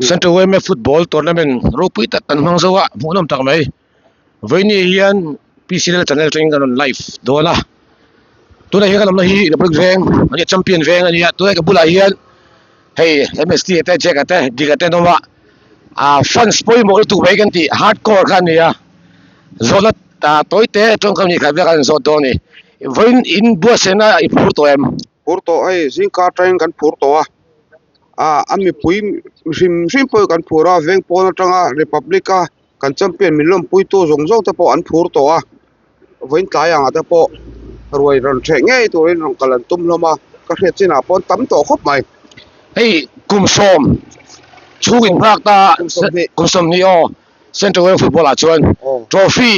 Central YMA football tournament ropui tak kan hmang zo a hmuhnawm tak mai vawiini hian P_C_L channel atangin kan rawn live dawn a tunah hian kan awmna hi Republic veng a nia champion veng a nia tunah ka bulah hian hei M_S_T a te Jack a te Dika te an awm a ah fans pawimawh lutuk mai kan tih hardcore kha a ni a zawhna tawi te tawngkam ni khat vel khan an zawt dawn a ni vawiin in buatsaihna i phur tawh em? Phur tawh hei zingkar atangin kan phur tawh a ah a mipui hrim hrim pawh kan phur a veng pawn atanga republic a kan champion min lawmpui tu zawng zawng te pawh an phur tawh a vawiin tlai ang ah te pawh ruai rawn ṭheh ngei turin rawn kal an tum hlawm a ka hriat chinah pawh an tam tawh khawp mai. Hei kum sawm chhung in nghak ta kum sawmhnih aw central world football ah chuan trophy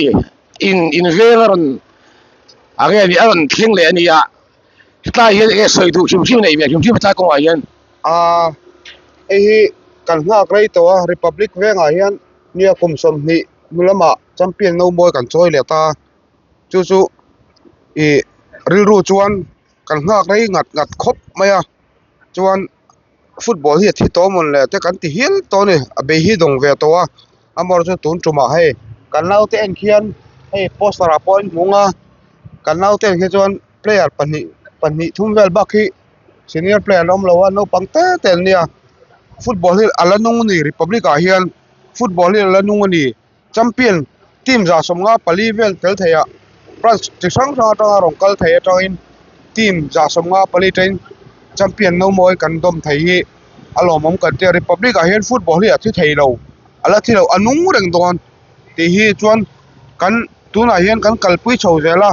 in in veng a rawn a nge ni a rawn thleng leh a nia. Hetlai hian enge sawi duh hrim hrim nei ve hrim hrim hetlai kawngah hian. Aaa hei hi kan nghak rei tawh a Republic vengah hian nia kum 20 hnu lamah champion no mawi kan chawi leh ta chu chu ih rilru chuan kan nghak rei ngat ngat khawp mai a chuan football hi a thi tawh mawn le te kan ti hial tawh a ni a bei hi dawng ve tawh a amaherawhchu tun tumah hei kan naute en khian hei poster ah pawh a inhmung a kan naute en khi chuan player pahnih pahnih thum vel bak hi senior player an awm lo a naupang te te an nia football hi a la nung a ni republic ah hian football hi a la nung a ni champion team 154 vel tel thei ah branch chi hrang hrang atanga rawn kal thei atangin team 154 atangin champion no mawi kan dawm thei hi a lawmawm kan tia republic ah hian football hi a thi thei lo a la thi lo a nung reng dawn tih hi chuan kan tunah hian kan kalpui chho zel a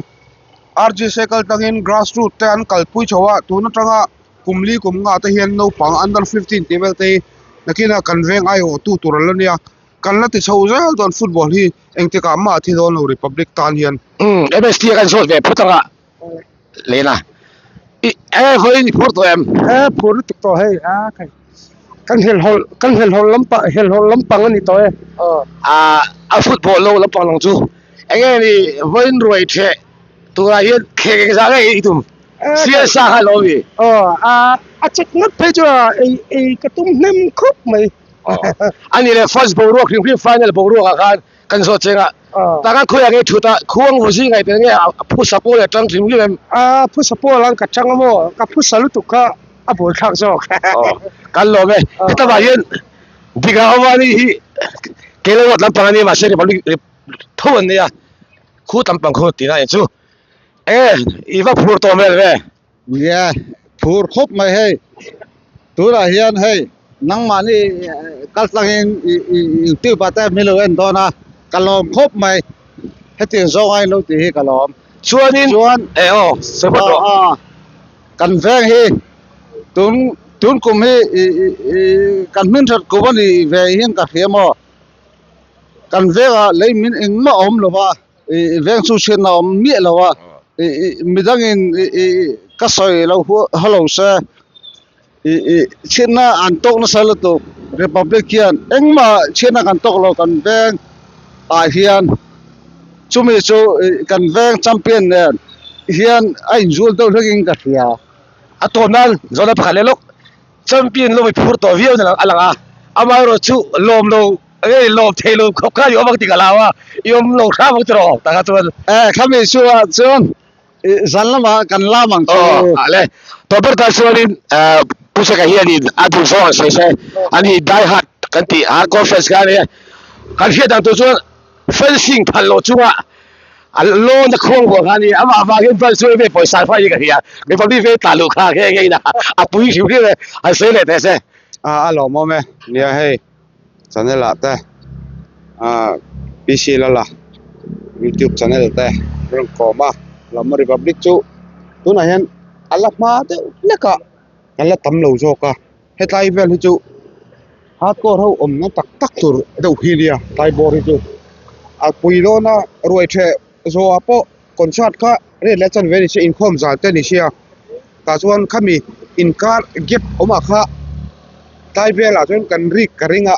R_G cycle tangin grass root te an kalpui chho a tun atanga kum li kum nga te hian naupang under 15 tih vel te hi nakinah kan veng aiawh tu tur an la nia kan la ti chho zel dawn football hi engtikah mah a thi dawn lo republic tan hian. Umm M_S_T a kan zawt ve phawt anga lena i e vawiin i phur tawh em? E phur lutuk tawh hei a khai kan helhhawlh kan helhhawlh lampang helhhawlh lampang a ni tawh e. Aaa a football lo lampang lang chu enge ni vawiin ruai theh turah hian khek engzah nge i tum? Sialsa kha lo mi? Aw a a check ngawt phei chu a ei ei ka tum hnem khawp mai. A ni le first boruak hrim hrim final boruak ah khan kan zawt cheng a taka khawiah nge thut a khuang vaw zing ngaih tel nge a phusa pawl a tang hrim hrim em? A phusa pawl ang ka tang a maw ka phusa lutuk kha a buai thlak zawk. Aw kan lawm e heta vang hian Dika awm a ni hi Keilo ruat lampang a ni mahse Republic tho an nei a khu lampang khu tihna a ni chu e i va phur tawh hmel ve. Nia phur khawp mai hei tunah hian hei nangmahni kal tlangin youtube ah te min lo en dawn a ka lawm khawp mai hetiang zawng a in lo tih hi ka lawm chuanin chuan e aw sawi phawt rawh a kan veng hi tun tun kum hi kan hming that kum a nih ve hian ka hria maw kan vengah lei min engmah a awm lo va. Ih veng chu chhiatna awm miah lo a ih ih midangin ih ih ka sawi lo halo se ih ih chhiatna an tawk nasa lutuk republic hian engmah chhiatna kan tawk lo kan veng ah hian chumi chu ih kan veng champion nen hian a inzul deuh hlek in ka hria. A tawp nan zawhna pakhat leh lawk champion lo phur tawh viau na a lang a amaherawh chu lawm lo Eng lawm thei lo khawp kha i awm ang tih ka hlau a, i awm lo hram ang tiraw tak ah chuan. E khami chu ah chuan zan lamah kan lam ang chu. Aw a le tawh ber tan chuanin Pu Seka hianin a duh zawng an sawi se ani die hard kan tih hardcore fans kha ania kan hriat ang tur chuan fencing phal loh chunga a lawn a khuang buah kha ania amah vang hian fans chu ve pawisa fai hi ka hria Republic ve tla luh kha nge nge in a pui hrim hrim e an sawi leh teh se. A a lawmawm e nia hei. Channel ah te ah PC lala youtube channel te rawn kawm a Lamma Republic chu tunah hian a la hma deuh hlek a kan la tam lo zawk a hetlai vel hi chu hardcore ho awmna tak tak tur deuh hi nia tlai bawr hi chu a pui dawn a ruai theh zawhah pawh concert kha ret leh chanve ni se inkhawm zan te ni sia tah chuan khami inkar gap awmah kha tlai velah chuan kan rik ka ring a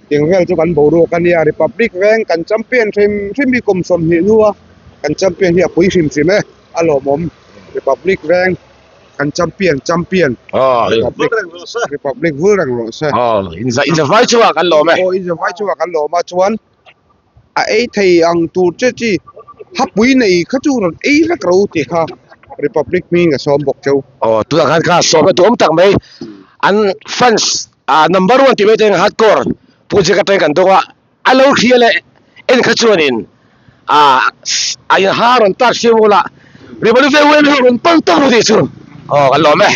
tiang vel chu kan boruak a nia republic veng kan champion hrim hrim hi kum 20 hnua kan champion hi a pui hrim hrim e a lawmawm republic veng. Kan champion champion. Aw. Republic Republic vul reng rawh se. Aw in za in zavai chungah kan lawm e. Aw in zavai chungah kan lawm a chuan a ei thei ang tur che chi hapui nei kha chu rawn ei vek ro tih kha Republic hming a sawm bawk cheu. Aw tunah khan kha sawmna duhawm tak mai an fans ah number one tih mai te hardcore project atangin kan dawng a a lo hria leh en kha chuanin ah a in ha rawn tar siam ula Republic veng veng hi rawn pan tawk ru tih chu aw kan lawm e.